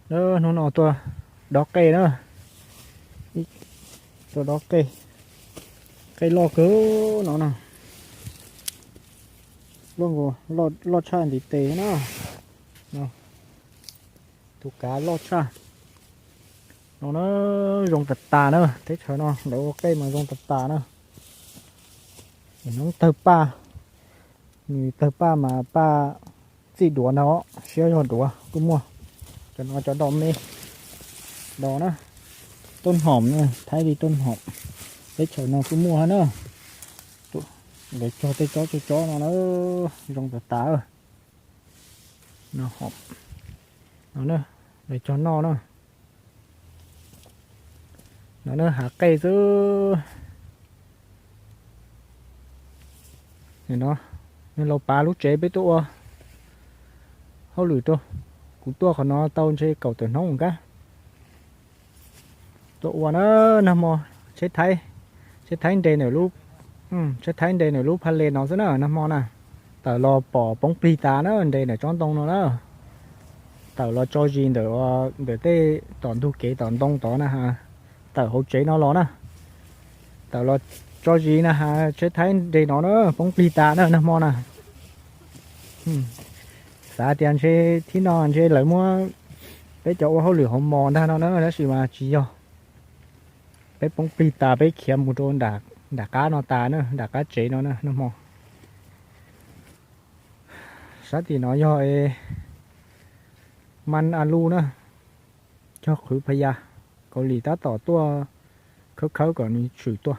Hnub no tuaj dob qej na, tuaj dob qej, qej loj kawg no na, loj tshaj ntiv tes na, tus kav loj tshaj no na, zoo tas tas na, teb chaws no lawv ua qej mas zoo tas tas na. Nws tawg paj, nws tawg paj mas paj txij duav ntag, siab zog duav kuj muaj. Cov no cov do me, do na, tob hom na, Thaib li tob hom, teb chaws no kuj muaj hab na. Lawv cog tej tsob tsob tsob no na, zoo tas tas. No, lawv cog noj na. No na, hav qej xwb. Nim no yog laus pav lub tsev peb tuaj ua hauj lwm rau. Kuv tuaj qhov no tau ntshe kaum tawm hnub kab. Tuaj ua na, nag hmo tsheb Thaib, tsheb Thaib nres ntawm lub, tsheb Thaib nres ntawm lub pha le no xwb na, nag hmo na. Tawm los pom poob plig tas na, nres ntawm tsob ntoo no na. Tawm los tso zis ntawm, ntawm tej tom ntug kev tom ntoo tod na has, tawm hauv tsev no los na. Tawm los tso zis na has, tsheb Thaib nres no na, poob plig tas na nag hmo na. Xav tias ntshe thib no ntshe lawv muab peb cov ua hauj lwm hauv mos ntag no na, tab sis mas tsis yog. Peb poob plig tas peb khiav mus rau nram qab no tas na, nram qab tsev no na nag hmo. Sab tim no yog Mas A Lu na, cog qhwv pha ya, Kaus Lim tab tom tuaj khawb khawb kom nws tshwm tuaj.